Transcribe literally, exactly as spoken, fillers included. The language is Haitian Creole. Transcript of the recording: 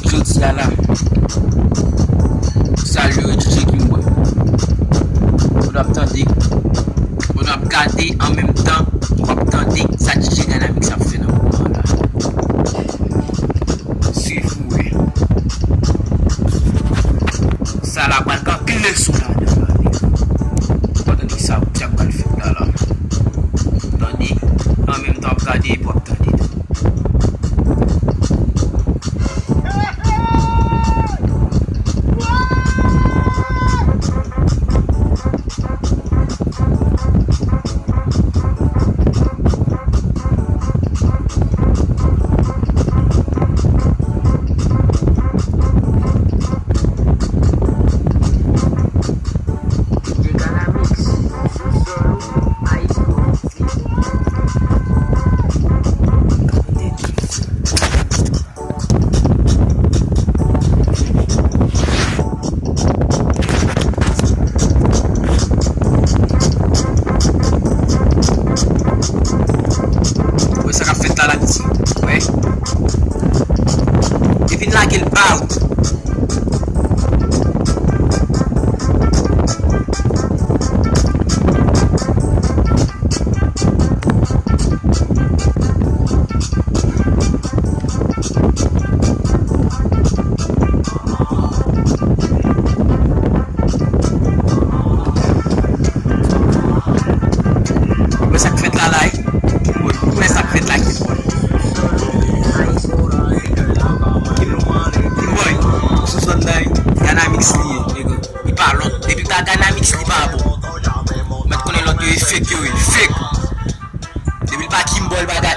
Jodi a la, salye D J Kimboy. Ou ap tande, ou ap gade an menm tan, w ap tande sa D J Dynamix ap fè nan moman an la. Swiv pou wè. Sa la pral gen anpil leson ladan la. W ap tande sa, sa pral fèt la la. Tande, an menm tan w ap gade epi w ap tande tou. Wè sa k ap fèt la, la piti. Wè. Epi n lage l ba ou. Wè sa k fèt la la, wi. Kimboy, wè sa k fèt la, Kimboy. Kimboy, sou zòn nan, wi. Dynamix li ye, nèg. Li pa lòt. Depi ta Dynamix, li pa bon. Mèt konnen lòt yo e fake, yo e fake. Depi l pa Kimboy, li pa ga